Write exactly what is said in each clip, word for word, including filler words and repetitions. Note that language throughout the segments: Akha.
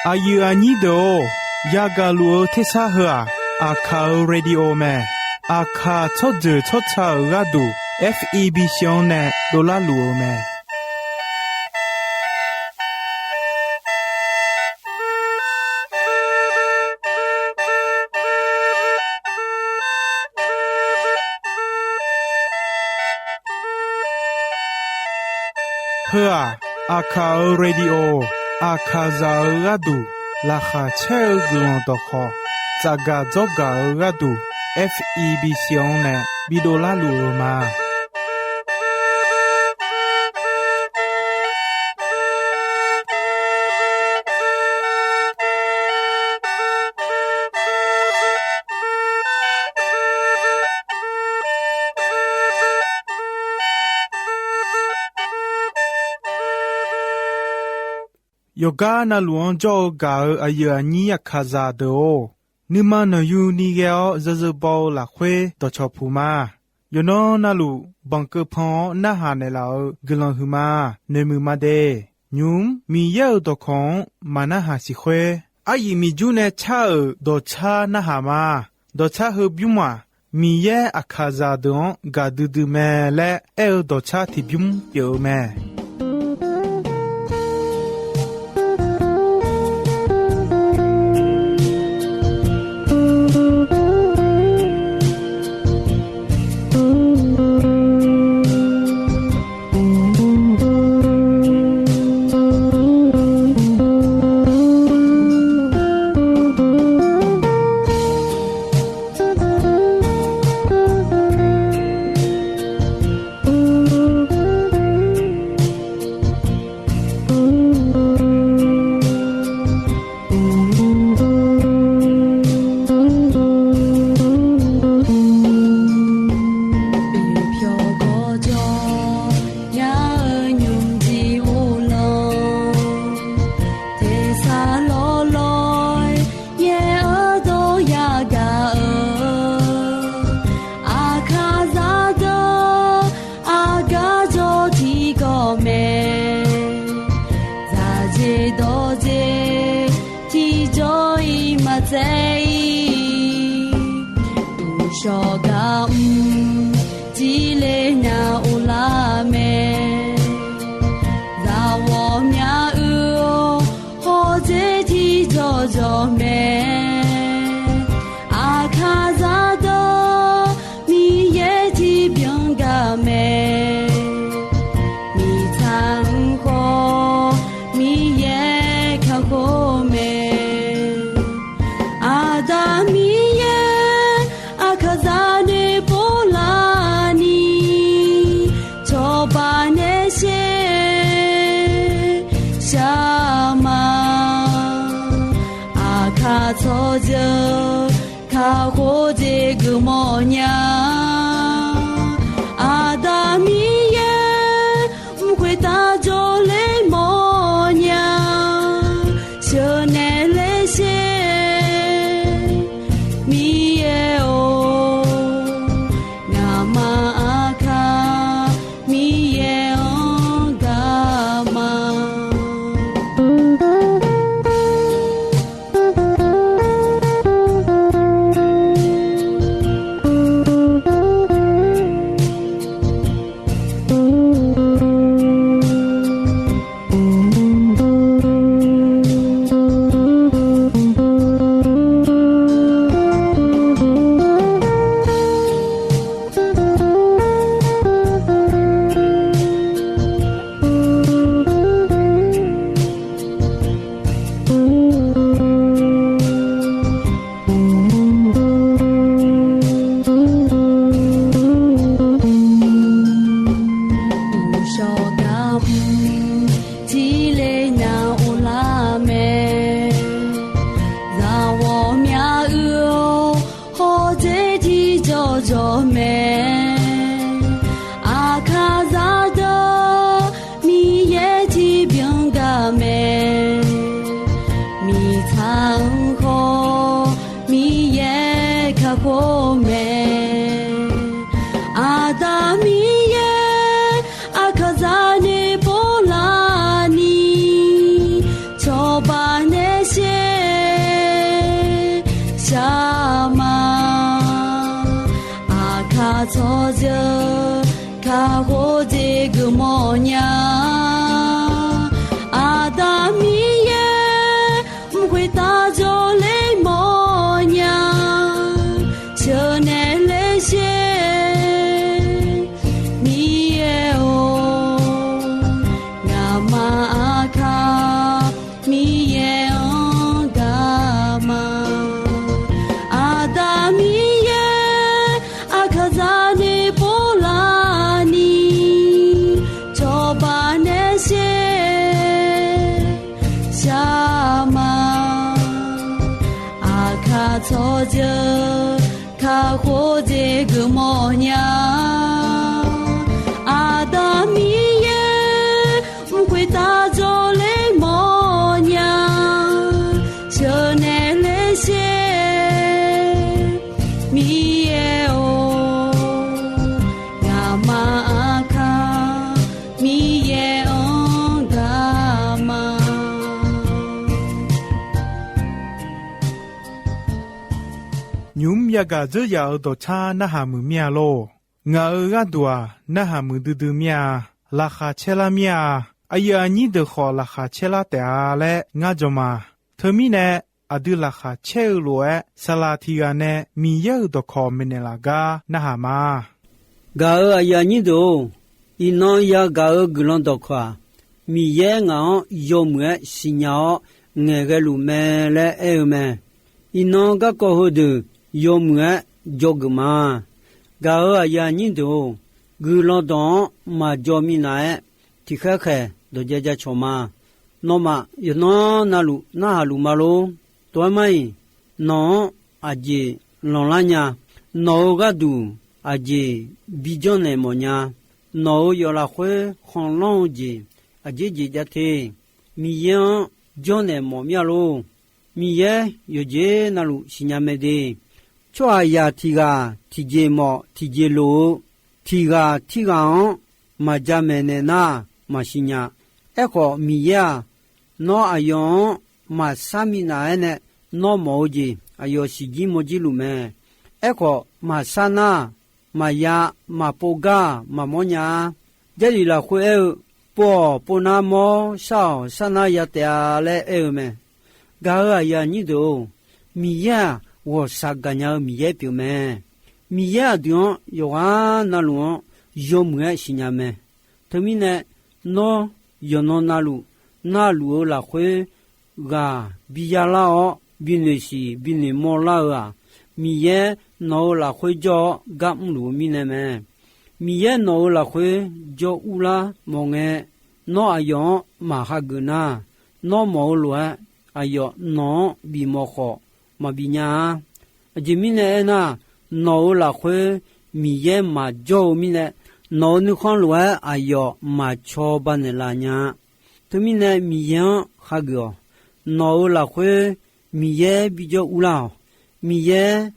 Aqyuif aqnyir deuq-or, yagaq luf-eu tersar heu-aq, Aqkaq-euq radio mae. Aqkaq tsawrjeuq tsawrca-euq gharduq, F E B C-anr nae dovlar luf-eu mae. Heu-aq, Aqkaq-euq radio, Aqkaqzaq-euq gharduq laqkhaq caer-eu guiqlanq dawqkhawq tsafgaq dzawrgaq-eu gharduq, F E B C-anr nae bidov larluf-eu ma. Yawqgar navluf-anr jawr-eu gaq-eu aqyuif aqnyir Aqkaqzaq deuq-or, nuima nanqyuni ghae-awr zazeu baw-eu lafkhoer dawqcawq puq ma. Yawqnan navluf banqkeuv pan-awr narhaq naeqlaf-euq guiqlanq huiqma, noeqmuiq ma de. Nymq-mr Miqyaer-euq dawqkawq-anr maqnarhaq siq khoer, aryuif miqjur nae car-euq dawqcar narhaq ma. Dawqcar heubymr-aq, Miqyaer Aqkaqzaq deuq-anr gaqdui dui mae laer aer-eu dawqcar tiqbymr pyeuf-eu mae. Kakhof jeq geufmawf nya. Aqda Miqyaer mq khoertav jawrler mawf nya. Sheuqnaeq ler sher Miqyaer-or, ngaqma aqkaq Miqyaer-anr gaq ma. Aqda Miqyaer aqkaq zaqnoeq pov laf ni, cawba nae sher shar ma. Aqkaq tsawrjeuq kakhof jeq geufmawf nya. Aqda Miqyaer mq khoertav jawrler mawf nya. Sheuqnaeq ler sher Miqyaer-or, ngaqma aqkaq Miqyaer-anr gaq ma. Nymq mr yagaq dzeur yaf-euq dawqcar narhaq muiq mir-a lor. Ngaq-euq gharduq-aq, narhaq muiq duidui mir-a. Laqkhaq caerlar mir-a. Aqyuif aqnyir deuq khawf laqkhaq caerlar taef-a laer ngar jan ma. Teumirnae, aqdui laqkhaq caer-eu lof-aer, saqlaq tiq ghaq nae Miqyaer-euq dawqkawq maeqnaeq laf gar narhaq ma. Gaq-euq aqyuif aqnyir deuq-or, iqnan yagaq-euq guiqlanq dawqkawq-aq, Miqyaer ngaq-anr yawmuiq-aer siqnya-awr ngaeqghae luf mae laer aer-eu mae. Iqnan garkawv heudeuq yawmuiq-aer dzawgeuf ma. Gaq-euq aqyuif aqnyir deuq-or, guiqlanq dawq-anr maqjaw minav-aer, tiqkhaer khaeq dawqjae jacawq ma. Nawmaf yawqnan navluf narhaq luf ma lor. Tov-aer mar-iq, nawq-anr aqjeq lanqlar nya. Nawq-euq gharduq aqjeq bi janrnaeq mawf nya. Nawq-euq yawf lafkhoer khanqlanr-eu jeq aqjeq jeq jav te. Miqyaer-anr janrnaeq mawf mir-a lor. Miqyaer yawqjeq navluf siqnya mae de. Tsawrhaqzaq tiq ghaq tiqjeq mawf tiqjeq loq-eu, tiq ghaq tirghaq-anr maqja maeqnaeq nar maqsiq nya. Aerkhawf, Miqyaer-aq, nawr aqyawf-anr maqsar minav-aer nae nawr mawf-eu jeq aqyawf siqjir mawrjir luf mae. Aerkhawf, maqsar nar, maqya maqpov gar-aq maqmawr nya-a. Jarlif lafkhoer aer-eu, pov-awq pov nar mawr, sar-awq sar nar ya taef-a laer aer-eu mae. Gaq-euq aqyuif aqnyir deuq-or, Miqyaer-aq, ghawqshaq gaqnya-eu Miqyaer pyeuf mae. Miqyaer aqdui-anr yawqghaq navluf-anr yawmuiq-aer siqnya mae. Teumirnae, nawr yawqnan navluf, navluf-eu lafkhoer ghaq bi yalar-awr, bi noeqsiq bi noeqmawr lar-eu-aq, Miqyaer nawq-euq lafkhoer jawr-awr gar mrluf-eu mirnae mae. Miqyaer nawq-euq lafkhoer jawr urlar mawf ngae, nawr aqyawf-anr maqhageuf nar, nawr mawf-eu lof-aer aqyawf nawq-anr bifmawf khawf maqbi nya-a. Aqjeq mirnae aernar, nawq-euq lafkhoer Miqyaer maqjawr-eu mirnae, nawq-euq nuikhanr lof-aer aqyawf maqcawba naeqlaf nya-a. Teumirnae Miqyaer-anr hageuf-awq. Nawq-euq lafkhoer Miqyaer bijawr urlar-awq. Miqyaer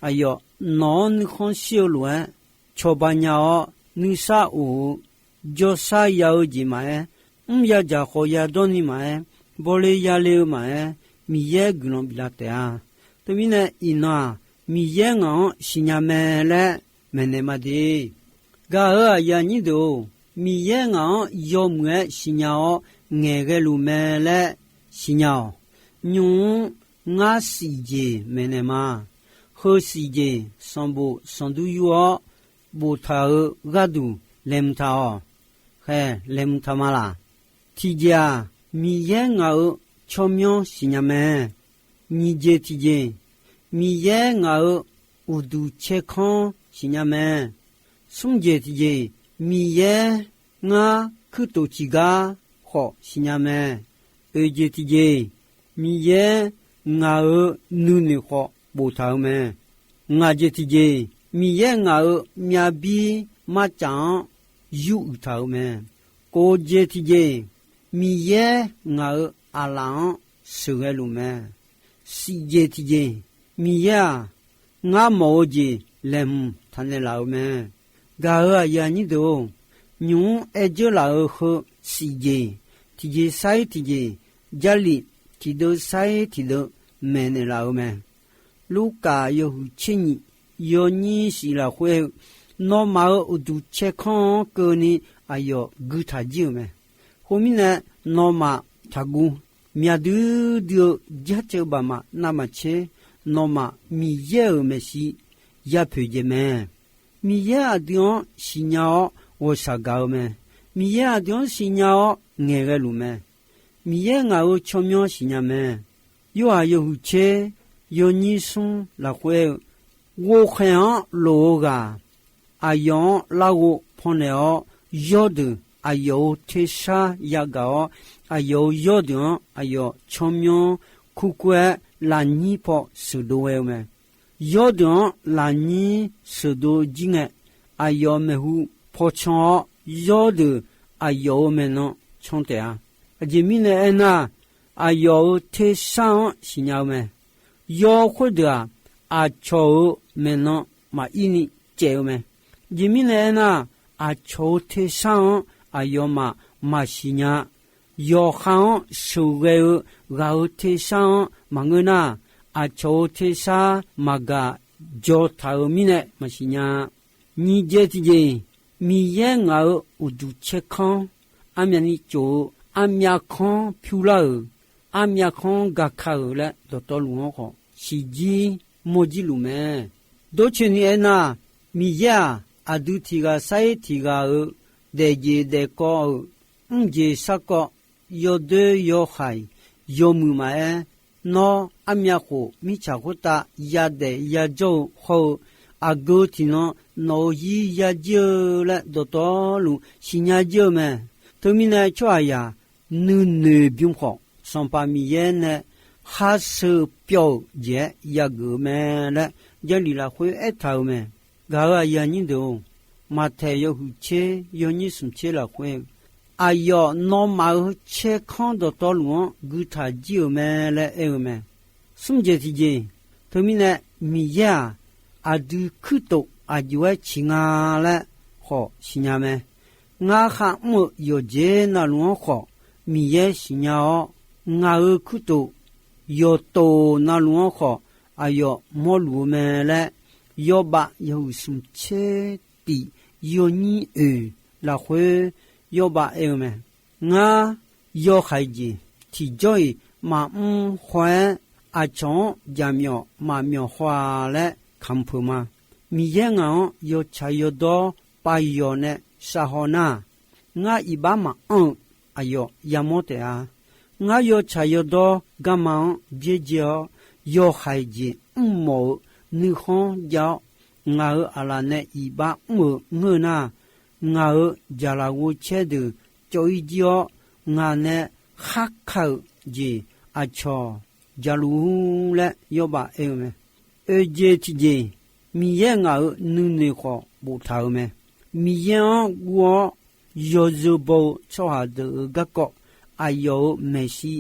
aqyawf nawq-anr nuikhanr shir-eu lof-aer cawba nya-awr, nuisar of-eu, jawrshar ya-eu jeq maqaer, mr yadzaq khawf yadawr ni maqaer, bawle yale-eu maqaer, Miqyaer guiqlanq biflaf taef-a. Teumirnae iqnan-aq, Miqyaer ngaq-anr siqnya mae laer maeqnaeq ma de. Gaq-euq aqyuif aqnyir deuq-or, Miqyaer ngaq-anr yawmuiq-aer siqnya-awr ngaeqghae luf mae laer siqnya-awq. Nymq-mr ngar siqjeq maeqnaeq ma. Heu siqjeq sanqbof sanqdur yur-awr boftaq-euq gharduq laeqhmq taq-awq. Khaeq laeqhmq taq ma laq. Tiqjeq-aq, Miqyaer ngaq-euq tsawrmyanr siqnya mae. Nyiq jeq tiqjeq, Miqyaer ngaq-euq uqduq caerkanr siqnya mae. Smr jeq tiqjeq, Miqyaer ngar kuirtof ciqgar khawf siqnya mae. Oeq jeq tiqjeq, Miqyaer ngaq-euq nuinoeq khawf boftaq-eu mae. Ngaq jeq tiqjeq, Miqyaer ngaq-euq myavbir marcaf-anr yur uiqtaq-eu mae. Kof jeq tiqjeq, Miqyaer ngaq-euq aqlaf-anr sheuqghae luf mae. Siq jeq tiqjeq, Miqyaer-aq, ngar mawf-eu jeq laeqhmq taqnaeq laf-euq mae. Gaq-euq aqyuif aqnyir deuq-or, nymq-mr aer dzeur laf-euq heu siq jeq, tiqjeq sar-ir tiqjeq, Jarlif tiqdeuv sar-ir tiqdeuv maeqnaeq laf-euq mae. Lurkaf yawhuiq tser nyiq yawnyir shif lafkhoer aer-eu, nawmaf-euq uqduq caerkanr-anr keuvni aqyawf guitaq jir-euq mae. Khoermirnae, nawmaf taqguv. Myaq duidui-eu jarceuv baqmaf navmaqtser, nawmaf Miqyaer-euq maeqshi yapoeq jeq mae. Miqyaer aqdui-anr siqnya-awr ghawqshaq gaq-eu mae. Miqyaer aqdui-anr siqnya-awr ngaeqghae luf mae. Miqyaer ngaq-euq tsawrmyanr siqnya mae. Yorhaq yawhuiq tser yawnyir smr lafkhoer-eu, ghovkhaeq-anr lof-eu ghaq, aqyawf-anr larghov pannaeq-awr, yawrdeuq aqyawf-euq tersar yagaq-awr, aqyawf-euq yawrdeuq-anr aqyawf tsawrmyanr kurkur-aer lafnyir paw sheuqdov ghae-eu mae. Yawrdeuq-anr lafnyir sheuqdov jir ngae, aqyawf maeqhu paw can-awr, yawrdeuq aqyawf-euq maeqnan can taef-a. Aqjeq mirnae aernar, aqyawf-euq tersar-anr siqnya-eu mae. Yaw khoerdeuq-aq, aqcawq-euq maeqnan maqir ni caev-eu mae. Aqjeq mirnae aernar, aqcawq-euq tersar-anr aqyawfmaf maqsiq nya-a. Yawqha-anr sheuqghae-eu ghaq-euq tersar-anr maqngeur nar, aqcawq-euq tersar maqgaq jawr taq-euq mirnae maqsiq nya-a. Nyiq jeq tiqjeq, Miqyaer ngaq-euq uqduq caerkanr, armyavni tsof-eu, armyav kanr pyur lar-euq, armyav kanr gaka-euq laer dawqtawvluf-anr khawf siqjir mawrjir luf mae. Dawrcoeni aernar, Miqyaer-aq, aqdui tiq ghaq sar-ir tiq ghaq-euq daefjeq daefkawv-euq mrjeq sarkawv, yawdoer yawhaiq yawmuiq maqaer, nawr armyav khof mirtsaq khoertav yadaef yajawr-eu hawr-eu, aqgeu tiqnan nawq-euq zir yajir-eu laer dawqtawvluf siqnya jir-eu mae. Teumirnae tsawrhaqzaq nuinoeq bym khawf, Sanqpaq Miqyaer nae khar sheu pyawv-euq jeq-aer yageuf-eu mae laer Jarlif lafkhoer aertaq-euq mae. Gaq-euq aqyuif aqnyir deuq-or, Maqtaeq yawhuiq tser yawnyir smq tser lafkhoer, aqyawf nawmaf-euq caerkanr dawqtawvluf-anr guitaq jir-euq mae laer aer-eu mae. Smr jeq tiqjeq, teumirnae Miqyaer-aq, aqdui kuirtof aqjox-aer ciq nga laer khawf siqnya mae. Ngar kharmr-eu yawqjeq navluf-anr khawf Miqyaer siqnya-awr, ngaq-euq kuirtof yawqtof navluf-anr khawf aqyawf mawrluf-eu mae laer, Yawbav yawhuiq smq tser tif yawnyir oeq lafkhoer Yawbav aer-eu mae. Ngar yawhaiq jeq tiqjawr-iq maqmr haw-aer, aqcawq-anr jaqmyawf maqmyawf haw-a laer kamq peuq ma. Miqyaer ngaq-anr yawtsaq yawdawr pav yawq nae sharhaw nar, ngar iqbax maqanr-eu aqyawf yamawr taef-a. Ngar yawtsaq yawdawr garma-anr byaerdzae-awr, yawhaiq jeq mrmawf-eu nuikhanr jav-awr, ngaq-euq aqlaf nae iqbax mr-eu ngeur nar, ngaq-euq jaqlaf ghovcaer deuq cawv-ir jir-awr, ngaq nae kharka-euq jeq aqcawq jaqluf-ur laer Yawbav aer-eu mae. Oeq jeq tiqjeq, Miqyaer ngaq-euq nuinoeq khawf boftaq-euq mae. Miqyaer-anr guv-awr yawzeu baw-eu tsawrhaq deuq-euq garkawv, aqyawf-euq maeqshi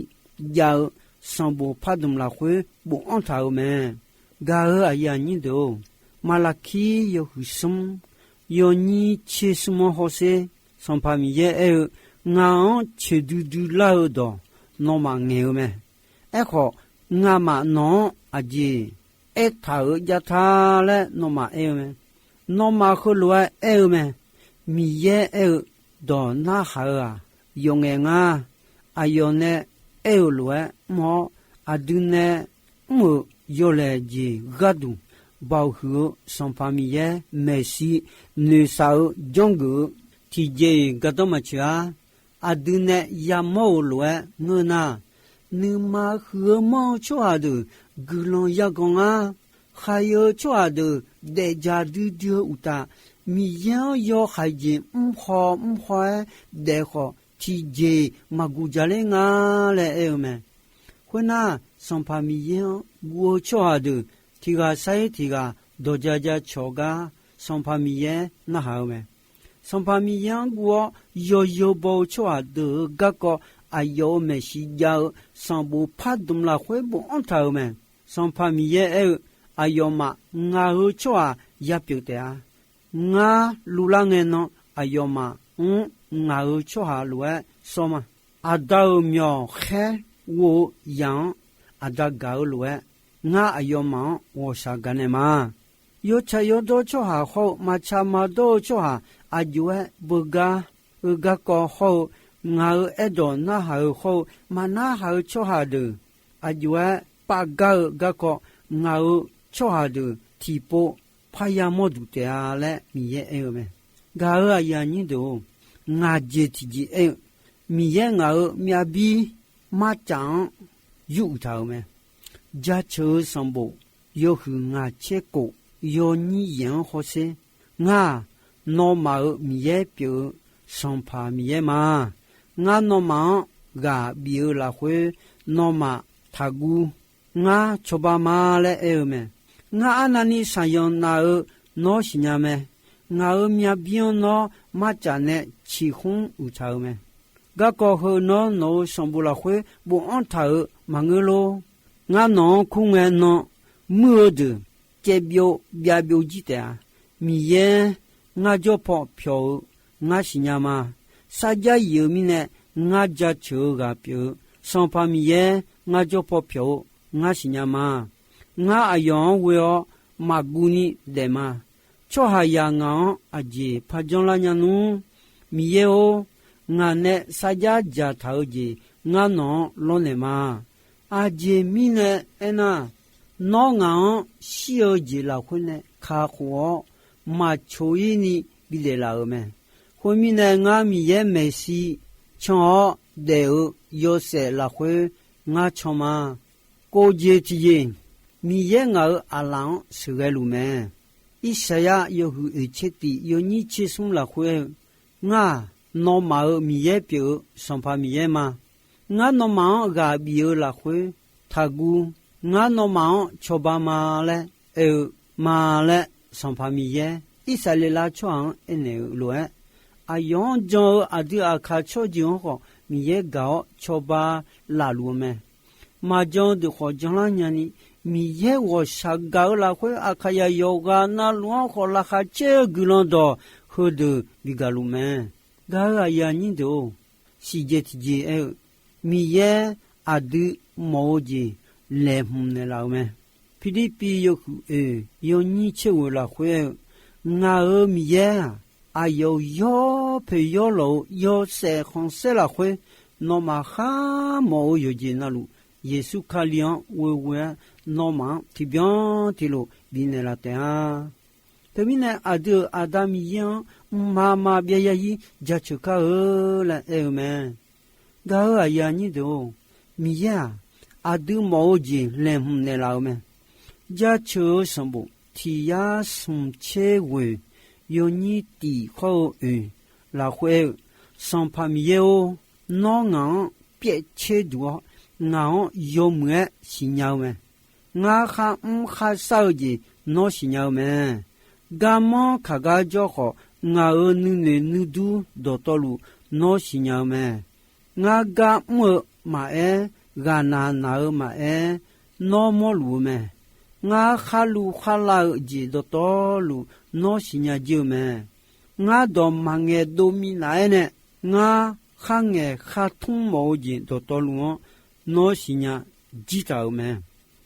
jav-eu sanqbof pardmq lafkhoer bofanr taq-euq mae. Gaq-euq aqyuif aqnyir deuq-or, Maqlaqkir yawhuiq smr yawnyir tser smr-anr hawsher. Sanqpaq Miqyaer aer-eu, Ngaq-anr coeqdui dui lar-eu dawq nawmaf ngaeq-eu mae. Aerkhawf, ngamaf nawq-anr aqjeq aertaq-euq jav ta laer nawmaf aer-eu mae. Nawmaf heulof-aer aer-eu mae. Miqyaer aer-eu dawq narhaq-eu-aq, yawqngaef ngar. Aqyawf nae aer-euq lof-aer mr-awr, aqdui nae mr-euq yawlaeq jeq gharduq baoq huiq-eu Sanqpaq Miqyaer maeqshi noeqshaq-eu janrgeuf-eu tiqjeq-iq gardanr maqtsoeq-ar. Aqdui nae yamawr-euq lof-aer ngeur nar, nuima huiq-eu manr-eu tsawrhaq deuq guiqlanq yaganq ngar. Khaqyae-eu tsawrhaq deuq daefdzaq duidui-eu uqtaf, Miqyaer-anr yawhaiq jeq mrhaw mrhaw-aer daef khawf, tiqjeq-iq maqguq jaqler nga laer aer-eu mae. Khoernar, Sanqpaq Miqyaer-anr guv-eu tsawrhaq deuq tiq ghaq sar-ir tiq ghaq dawqja ja cawq gar Sanqpaq Miqyaer narhaq-eu mae. Sanqpaq Miqyaer-anr guv-awr yawzeu baw-eu tsawrhaq deuq-euq garkawv, aqyawf-euq maeqshi jav-eu sanqbof pardmq lafkhoer bofanr taq-euq mae. Sanqpaq Miqyaer aer-eu, Aqyawfmaf ngaq-euq tsawrhaq yapyeuf taef-a. Ngar luvlar ngae nan, aqyawfmaf-anr ngaq-euq tsawrhaq lof-aer sawr ma. Aqda-euq myawq khaer ghov-eu zaq-anr aqda gaq-eu lof-aer, ngar aqyawfmaf-anr ghawqshaq gaq naeq ma. Yawtsaq yawdawr tsawrhaq hawr-eu maqtsaq maqdawr-eu tsawrhaq, aqjox-aer beugar-eu garkawv hawr-eu, ngaq-euq aerdawq narhaq-eu hawr-eu maqnarhaq-eu tsawrhaq deuq, aqjox-aer pavgar-eu garkawv ngaq-euq tsawrhaq deuq tiqpov parya mawr duq taef-a laer Miqyaer aer-eu mae. Gaq-euq aqyuif aqnyir deuq-or, ngaq jeq tiqjeq aer-eu, Miqyaer ngaq-euq myavbir marcaf-anr yur uiq taq-euq mae. Jaceuq-eu sanqbof yawhuiq ngaq tser kof yawnyir yaeq-anr hawsher. Ngar-aq, nawmaf-euq Miqyaer pyeuf-eu Sanqpaq Miqyaer ma. Ngar nawmaf-anr ghaq bif-eu lafkhoer, nawmaf taqguv. Ngar cawba ma laer aer-eu mae. Ngar arnavni shaqyanq naf-eu nawr siqnya mae. Ngaq-euq myavbir-anr nawr marcaf nae ciqkhmr uiq taq-euq mae. Garkawv heu nawr nawq-euq sanqbof lafkhoer bofanr taq-euq maqngeur lor. Ngar nawq-anr kur ngae nan, muir-eu deuq caevbyov byavbyov jir taef-a. Miqyaer ngar jawr paw pyawq-eu ngar siqnya ma. Sarjax yif-eu mirnae ngar jaceuq-eu ghaq pyeuf-eu Sanqpaq Miqyaer ngar jawr paw pyawq-eu ngar siqnya ma. Ngar aqyawf-anr ghoe-awr maqguv ni daef ma. Tsawrhaqzaq ngaq-anr aqjeq par janrlar nya nmr. Miqyaer-or, ngaq nae sarjax dzaqtaq-eu jeq ngar nawq-anr lawrnaeq ma. Aqjeq mirnae aernar, nawr ngaq-anr shir-eu jeq lafkhoer nae kakhof-awr, maqcoq-ir ni bidaef laf-euq mae. Khoermirnae, ngar Miqyaer maeqshi can-awr daef-eu yawshaef lafkhoer ngar can ma. Kof jeq tiqjeq, Miqyaer ngaq-euq aqlaf-anr sheuqghae luf mae. Irsaqyar yawhuiq oeq tser tif yawnyir tser smr lafkhoer-eu, Ngar-aq, nawmaf-euq Miqyaer pyeuf-eu Sanqpaq Miqyaer ma. Ngar nawmaf-anr ghaq bif-eu lafkhoer taqguv. Ngar nawmaf-anr cawba ma laer aer-eu ma laer, Sanqpaq Miqyaer Irsaqleqlav tsawrhaq-anr aernaeq-euq lof-aer, aqyawf-anr jan-eu aqdui aqkaq tsawrjeuq-anr khawf Miqyaer gaq-awr cawba laf luf-eu mae. Maqjan-eu deuq khawf janlar nyani, Miqyaer ghawqshaq gaq-eu lafkhoer aqkaqyaq yawqghaq navluf-anr khawf laqkhaq caer-eu guiqlanq dawq heudeuq bigaq luf mae. Gaq-euq aqyuif aqnyir deuq-or, siqjeq tiqjeq aer-eu, Miqyaer aqdui mawf-eu jeq laeqhmq naeqlaf-euq mae. Pirlirpiv yawhuiq oeq yawnyir tser ghoeq lafkhoer aer-eu, Ngaq-euq Miqyaer-aq, aqyawf-euq yawpoeq yawlawq-eu yawshaef khanqsaer lafkhoer, nawmaf khar mawf-eu yawqjeq navluf, Yeqsur Kali-anr ghoeghoe-aer nawmaf-anr tiqbyan tiqlof bifnaeq laf taef-a. Teumirnae aqdui-euq Aqda Miqyaer-anr mqmaq maqbyav zarzir jaceuq kar-eu laer aer-eu mae. Gaq-euq aqyuif aqnyir deuq-or, Miqyaer-aq, aqdui mawf-eu jeq laeqhmq naeqlaf-eu mae. Jaceuq-eu sanqbof tiq yar smq tser ghoeq yawnyir tif khawr-eu oeq lafkhoer aer-eu, Sanqpaq Miqyaer-or, nawr ngaq-anr pyaev tser duq-awr, ngaq-anr yawmuiq-aer siqnya-eu mae. Ngar kharmr kharshar-eu jeq nawr siqnya-eu mae. Garmanr kaq gar jawr khawf, ngaq-euq nuinoeq nuidur dawqtawvluf nawr siqnya-eu mae. Ngar gar mr-eu maqaer, ghaqnaq naq-eu maqaer, nawr mawrluf-eu mae. Ngar kharluv kharlav-eu jeq dawqtawvluf nawr siqnya jir-eu mae. Ngar dawq maqngaeq dov minav-aer nae, ngar kharngaeq khartmr mawf-eu jeq dawqtawvluf-anr nawr siqnya jir taq-euq mae.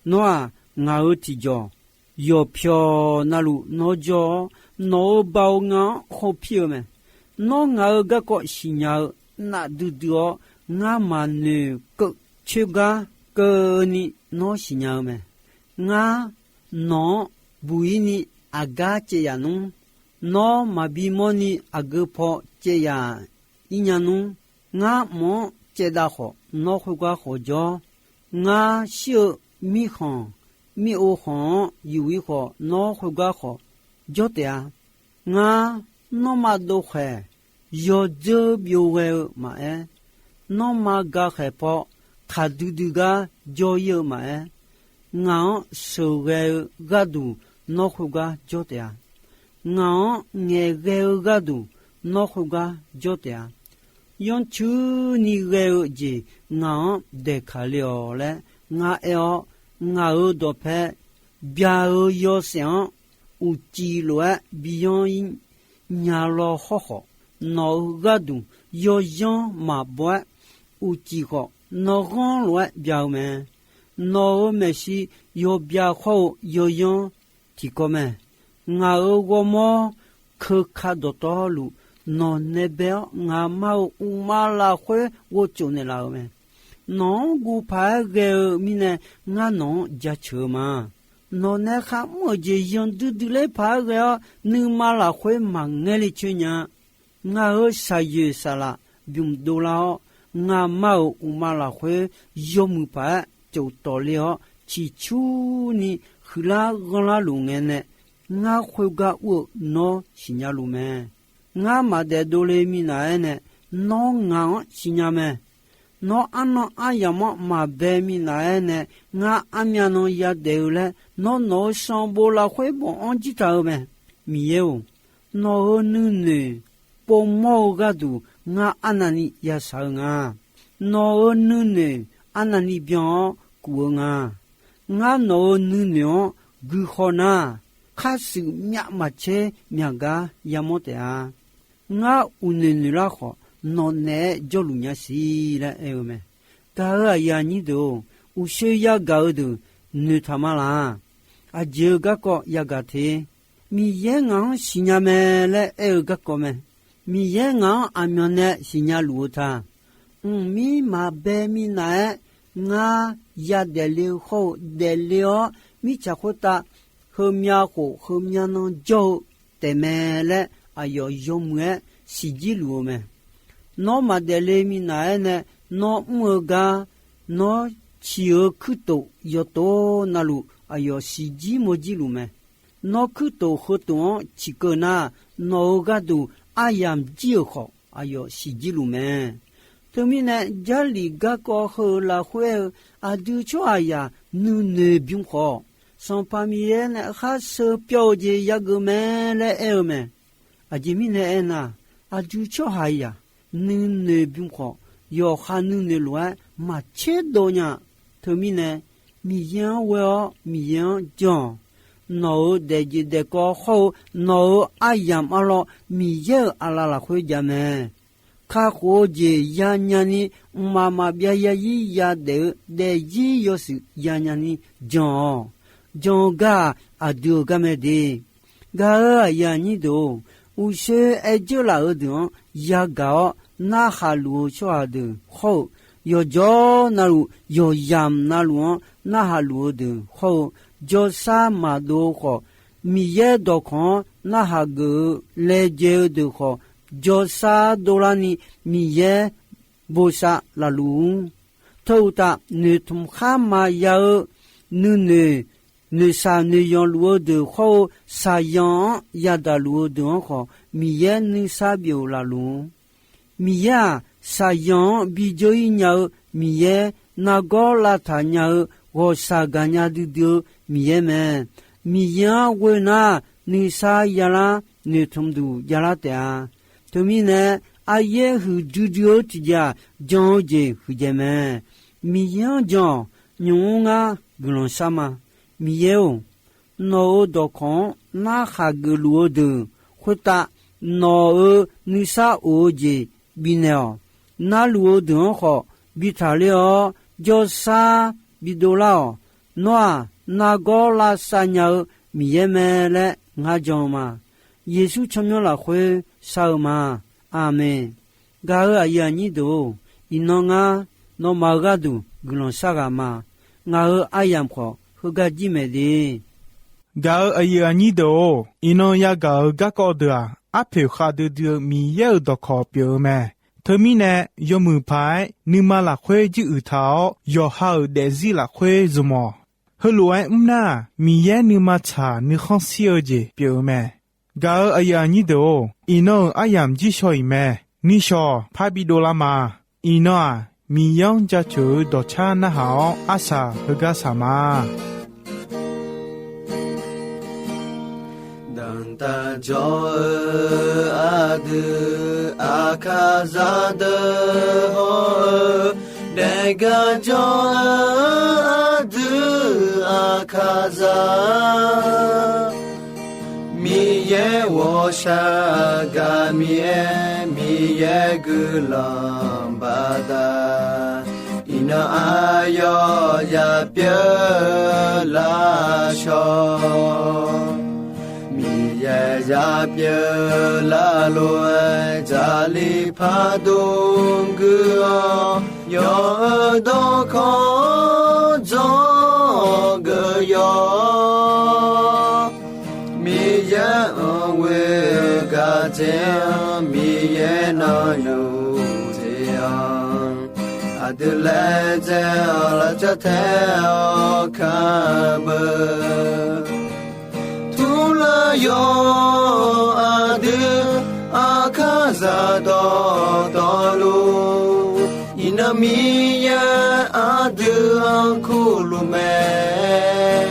Nawr-aq, ngaq-euq tiqjawq yawqpyawq navluf nawr jawr-awr, nawq-euq baoq nga-anr khov pir-eu mae. Nawr ngaq-euq garkawv siqnya-eu nafdui dui-awr, ngar maqnoeq keuv coer gar keuvni nawr siqnya-eu mae. Ngar nawq-anr buq-ir ni aqgar caev yaf nmr. Nawr maqbi mawrni aqgeu paw caev yaf-ir nya nmr. Ngar mq-anr caevdav khawf, nawr khoergar khawf jawr. Ngar shir-eu mirkhanq, mir-ov khanq-anr yuf-ir khawf, nawr khoergar khawf jawr taef-a. Ngar nanrma dovkhaeq, yawdzeur byov ghae-eu maqaer, nanrma gakhaeq paw kaqdui dui gar jawr-ir-eu maqaer, ngaq-anr sheuqghae-eu gharduq nawr khoergar jawr taef-a. Ngaq-anr ngaeqghae-eu gharduq nawr khoergar jawr taef-a. Yanrcuini ghae-eu jeq ngaq-anr daeqkaq le-awq laer ngar aer-awr, ngaq-euq dawqpae bya-eu yawshaef-anr uqcif lof-aer biyanr-ir nya law hawrkhawf, nawq-euq gharduq yawzanr maqbaw-aer, uqcif khawf nawghanr lof-aer bya-eu mae. Nawq-euq maeqshi yawbya khawr-eu yawyanr tiqkawv mae. Ngaq-euq ghawrmawr keuka dawqtawvluf nawq nae bae-awr, ngaqma-euq uqma lafkhoer ghovtsof naeqlaf-euq mae. Nawq-anr guv paq-aer ghae-eu mirnae, ngar nawq-anr jaceuq-eu ma. Nawq nae kharmr-euq jeq yandui dui ler paq-aer ghae-awr, nuima lafkhoer maqngaer le coer nya-a. Ngaq-euq shaqyoeq saqlaq bymq dovlar-awr, ngaqma-euq uqma lafkhoer yawmuiq paq-aer tsof tawfle-awr, ciqcurni huiqlar ghanrlar luf ngae nae, ngar khoergar ur-eu nawr siqnya luf mae. Ngar maqdaef dovle minav-aer nae, nawr ngaq-anr siqnya mae. Nawr arnan aryamq-anr maqbae minav-aer nae, ngar armyav nan yadaef-eu laer, nawr nawq-euq sanqbof lafkhoer bofanr jir taq-eu mae. Miqyaer-or, nawq-euq nuinoeq povmawr-eu gharduq ngar arnavni yashaq-eu nga. Nawq-euq nuinoeq arnavni byan-awr kuf-eu nga. Ngar nawq-euq nuinoeq-anr guihaw nar, khar shuif myav maqtser myaq gar yamawr taef-a. Ngar uqnoeq noeq lar khawf, nawq naeq-aer jawrluf nya siq laer aer-eu mae. Gaq-euq aqyuif aqnyir deuq-or, uqshoe yagaq-eu deuq noeqtaq ma laq. Aqjeq-eu garkawv yagaq te. Miqyaer ngaq-anr siqnya mae laer aer-eu garkawv mae. Miqyaer ngaq-anr aqmyan nae siqnya luf-eu ta. Mqmir maqbae minav-aer ngar yadaef le-eu hawr-eu daefle-awr, mirtsaq khoertav heumyav khof heumyav nan jawr-eu taefmae laer aqyawf yawmuiq-aer siqjir luf-eu mae. Nawr maqdaef le minav-aer nae, nawr mr-eu gar, nawr ciq-eu kuirtof yawtov navluf aqyawf siqjir mawrjir luf mae. Nawr kuirtof heutof-anr ciqkeuv nar, nawq-euq gharduq aryamq jir-euq khawf aqyawf siqjir luf mae. Teumirnae, Jarlif garkawv heu-eu lafkhoer-eu aqdui tsawrhaqzaq nuinoeq bym khawf, Sanqpaq Miqyaer nae khar sheu pyawv-eu jeq yageuf mae laer aer-eu mae. Aqjeq mirnae aernar, aqdui tsawrhaqzaq nuinoeq bym khawf, yawqha nuinoeq lof-aer maqtserdov nya. Teumirnae, Miqyaer-anr ghoe-awr Miqyaer-anr jan-awq. Nawq-euq daefjeq daefkawv hawr-eu nawq-euq aryamq arlawr Miqyaer-euq aqlaf lafkhoer jav mae. Kakhof-eu jeq yanya ni, mqmaq maqbyav yazir yadaef-eu daefzir yawshuif yanya ni jan-awq. Jan-eu gar-aq, aqdui-euq gar mae de. Gaq-euq aqyuif aqnyir deuq-or, uqshoe aer dzeurlaf-eu deuq-anr yagaq-awr narhaq luf-eu tsawrhaq deuq hawr-eu, yawqjawr navluf yawqyamq navluf-anr narhaq luf-eu deuq hawr-eu, jawrsar maqdov-eu khawf, Miqyaer dawqkawq-anr narhaq geuf-eu laejae-eu deuq khawf, jawrsar dovlarni Miqyaer bosav laf luf-ur. Teu uqtaf, noeqtmq khar maqya-eu nuinoeq, noeqshaq noeqyanq luf-eu deuq hawr-eu, shaqzanq-anr yadaq luf-eu deuq-anr khawf, Miqyaer nuisar bif-euq laf luf-ur. Miqyaer-aq, shaqzanq-anr bi dzeur-ir nya-eu Miqyaer, nargawr lavtaq nya-eu ghawqshaq gaqnya duidui-eu Miqyaer mae. Miqyaer-anr ghoe nar, nuisar yalar, noeqtmq duq javlar taef-a. Teumirnae, aryaer huiqdui dui-eu tiqjeq-aq, jan-eu jeq huiqdzaeq mae. Miqyaer-anr jan-awq. Nymq-mr ngar guiqlanq shar ma. Miqyaer-or, nawq-euq dawqkawq-anr narhaq geufluf-eu deuq khoertav, nawq-euq nuisar of-eu jeq bifnaeq-awq. Narluf-eu deuq-anr khawf bi taqler-awr, jawrsar bidov lar-awq. Nawr-aq, nargawr lavsav nya-eu Miqyaer mae laer ngar jan-eu ma. Yeqsur tsawrmyanr lafkhoer shar-eu ma. Aqmeq. Gaq-euq aqyuif aqnyir deuq-or, iqnan ngar nawmaf-euq gharduq guiqlanq shar ghaq ma. Ngaq-euq aryamq khawf heugar jir maeq de. Gaq-euq aqyuif aqnyir deuq-or, iqnan yagaq-euq garkawv deuq-aq, arpoeq khavdui dui-eu Miqyaer-euq dawqkawq pyeuf-eu mae. Teumirnae, yawmuiq paq-aer nuima lafkhoer jiruiq taq-awr, yawqha-euq daefzir lafkhoer zmq-awq. Heulof-aer mr nar, Miqyaer nuima tsaq nuikhanr shir-eu jeq pyeuf-eu mae. Gaq-euq aqyuif aqnyir deuq-or, iqnan-euq aryamq jir shaw-iq mae. Nishawq parbi dovlar ma. Iqnan-aq, Miqyaer-anr jaceuq-eu dawqcar narhaq-awr arsaq heugar saq ma. Danqtaq jawr-eu aqdui aqkaqzaq deuq hawr-eu, daeqgar jawr-eu aqdui aqkaqzaq, Miqyaer ghawqshaq gaq Miqyaer, Miqyaer guiqlanq baqdanae, iqnan aqyawf ya pyeuf lar shawr. Miq Yaqpyeuf laflof-aer Jarlif pardmr guir-awr, yawq-eu dawrkawq dzawgeuf yawq-awr, Miqyaer-anr ghoe gaq dzae-anr Miqyaer nan yuf dzae-anr, aqdui laedzae-awq lafcar tae-awr kar beu. Turlar yawq aqdui aqkar zaq dawqtawvluf, iqnan Miqyaer aqdui-anr kurluf mae.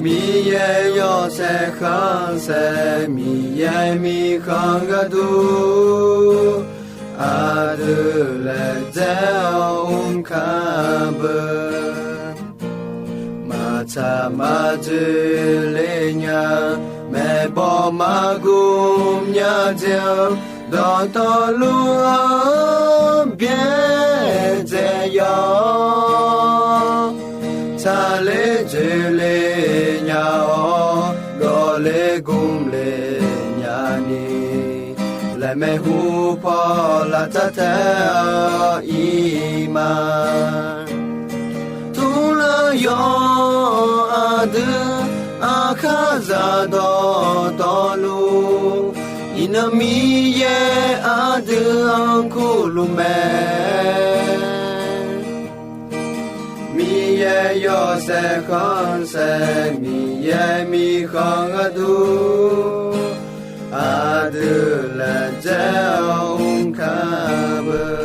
Miqyaer yawshaef khanqsaef, Miqyaer mirkhanq gharduq, aqdui laedzae-awr mr kar beu. Maqtsaq maqdzoeq le nya, maeqbawq maqgmq nya dzae-anr, dawqtawvluf-anr byaerdzae yawq-awr, tsaqler dzoeqle nya-awr, gawqler gmq le nyani, laeqmaeq hupaw lafcar tae-awr ir ma. Turlar yawq aqdui aqkar zaq dawqtawvluf, iqnan Miqyaer aqdui-anr kurluf mae. Miqyaer yawshaef khanqsaef, Miqyaer mirkhanq gharduq, aqdui laedzae-awr mr kar beu.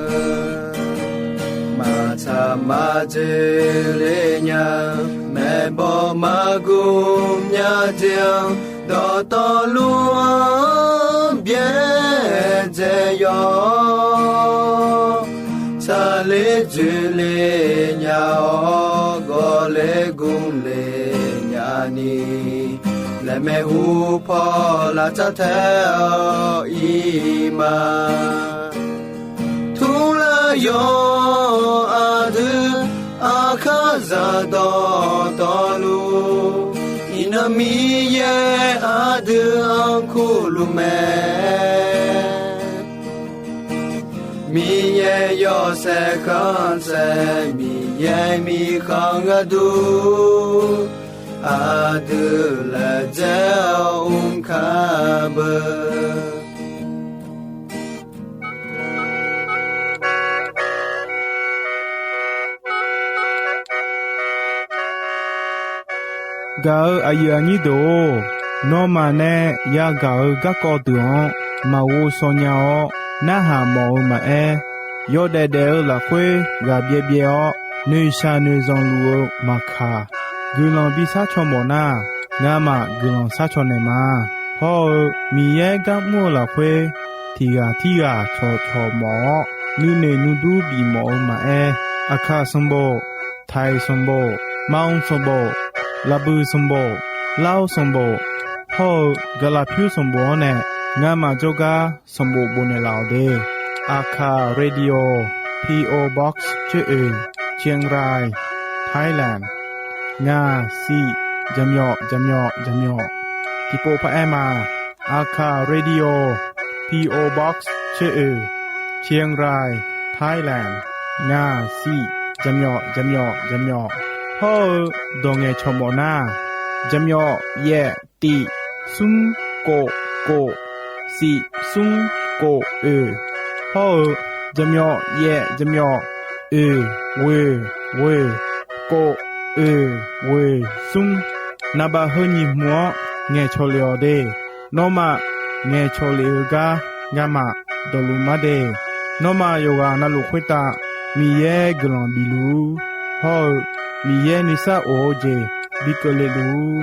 Maqtsaq maqdzoeq le nya, maeqbawq maqgmq nya dzae-anr, dawqtawvluf-anr byaerdzae yawq-awr, tsaqler dzoeqle nya-awr, gawqler gmq le nyani, laeqmaeq hupaw lafcar tae-awr ir ma. Turlar yawq aqdui aqkar zaq dawqtawvluf, iqnan Miqyaer aqdui-anr kurluf mae. Miqyaer yawshaef khanqsaef, Miqyaer mirkhanq gharduq, aqdui laedzae-awr mr kar beu. Gaq-euq aqyuif aqnyir deuq-or, nawmaf nae yagaq-euq garkawv deuq-anr maqghov shaw nya-awr, narhaq mawf-eu maqaer, yawdaef daef-eu lafkhoer ghaq byaev byaev-awr, noeqshaq noeqzanq luf-eu maqkaq, guiqlanq bishar caw mawf nar, ngamaf guiqlanq shar caw naeq ma. Hawr-eu Miqyaer gar mr-eu lafkhoer, tiq ghaq tirghaq cawqcawq mawf-awr, nuinoeq nuidur bif mawf-eu maqaer, Aqkaq sanqbof, Taiq sanqbof, Maqmq sanqbof, Laqbuiq sanqbof, Lar-eu sanqbof, hawr-eu Gaqlaqpyur sanqbof-anr nae ngamaf jawrgar sanqbof bofnaeq laf-awq de. Aqkaq Radio, P O Box tser oeq, Chiang Rai, Thailand, ngaq siq jaqmyawf jaqmyawf jaqmyawf. Tiqpov paq-aer ma. Aqkaq Radio, P O Box tser oeq, Chiang Rai, Thailand, ngaq siq jaqmyawf jaqmyawf jaqmyawf. Hawr-eu dawq ngaeqcawq mawf nar, jaqmyawf yaef tif smr kof kof siq smr kof oeq, hawr-eu jaqmyawf yaef jaqmyawf oeq ghoeq ghoeq kof oeq ghoeq smr, naqbaf heu nyiq hmq-anr ngaeqcawq lef-awq de. Nawmaf ngaeqcawq lef-eu gar ngamaf dawqluf mar de. Nawmaf yawqghaq navluf khoertav Miqyaer guiqlanq bifluf-ur, hawr-eu Miqyaer nuisar of-eu jeq bi keuvle luf-ur.